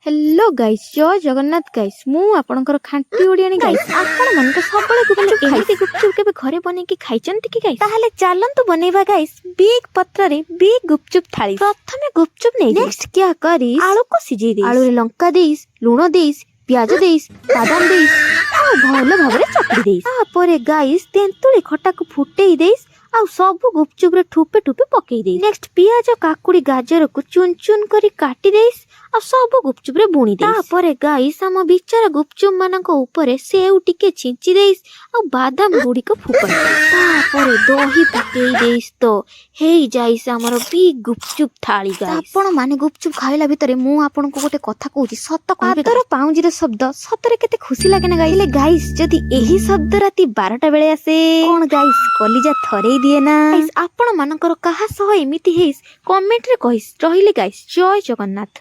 Hello guys, ଜୟ Jagannath guys. ମୁଁ ଆପଣଙ୍କର ଖାଣ୍ଟି ଓଡ଼ିଆଣୀ ଗାଇସ୍। ଆପଣ ମାନେ ତ ସବୁବେଳେ ଗୁପଚୁପ, ଏମିତି ଗୁପଚୁପ କେବେ ଘରେ ବନେଇକି ଖାଇଛନ୍ତି କି ଗାଇସ୍? ତାହେଲେ ଚାଲନ୍ତୁ ବନେଇବା ଗାଇସ୍, ବିଗ୍ ପତ୍ରରେ ବିଗ୍ ଗୁପଚୁପ ଥାଳି। ପ୍ରଥମେ ଗୁପଚୁପ ନେଇ ନେକ୍ସଟ କ୍ୟା କରି, ଆଳୁକୁ ସିଝେଇ ଦେଇ ଆଳୁରେ ଲଙ୍କା ଦେଇ, ଲୁଣ ଦେଇ, ପିଆଜ ଦେଇ, ବାଦାମ ଦେଇ ଆଉ ଭଲ ଭାବରେ ଚକଟି ଦେଇ, ତାପରେ ଗାଇସ୍, ତେନ୍ତୁଳି ଖଟାକୁ ଫୁଟେଇ ଦେଇ ଆଉ ସବୁ ଗୁପଚୁପରେ ଠୁପେ ଠୁପେ ପକେଇ ଦେଇ, ନେକ୍ସଟ ପିଆଜ, କାକୁଡି, ଗାଜରକୁ ଚୁନ ଚୁନ କରି କାଟି ଦେଇ ଆଉ ସବୁ ଗୁପଚୁପରେ ବୁଣି ଦେଇ, ତାପରେ ଗାଇସ୍, ଆମ ବିଚାରା ଗୁପଚୁପ ମାନଙ୍କ ଉପରେ ସେଉ ଟିକେ ଛିଞ୍ଚି ଦେଇ ଆଉ ବାଦାମ ଗୁଡିକ ଫୋପାଡ଼ି ଦେଇ, ତାପରେ ଦହି ପକେଇ ଦେଇ ତ ହେଇଯାଇସ୍ ଆମର ବିଗ୍ ଗୁପଚୁପ ଥାଳି ଗାଇସ୍। ଆପଣ ମାନେ ଗୁପଚୁପ ଖାଇଲା ଭିତରେ ମୁଁ ଆପଣଙ୍କୁ ଗୋଟେ କଥା କହୁଛି, ସତ କହିବେ। ପାଦର ପାଉଁଜିର ଶବ୍ଦ ସତରେ କେତେ ଖୁସି ଲାଗେ ନା ଗାଇସ୍? ହେଲେ ଗାଇସ୍, ଯଦି ଏହି ଶବ୍ଦ ରାତି 12ଟା ବେଳେ ଆସେ, କଣ ଗାଇସ୍, କଲିଜା ଥରେଇ ଦିଏ ନା? ଆପଣ ମାନଙ୍କର କାହା ସହ ଏମିତି ହେଇସ୍, କମେଣ୍ଟରେ କହିସ୍। ରହିଲି ଗାଇସ୍, ଜୟ ଜଗନ୍ନାଥ।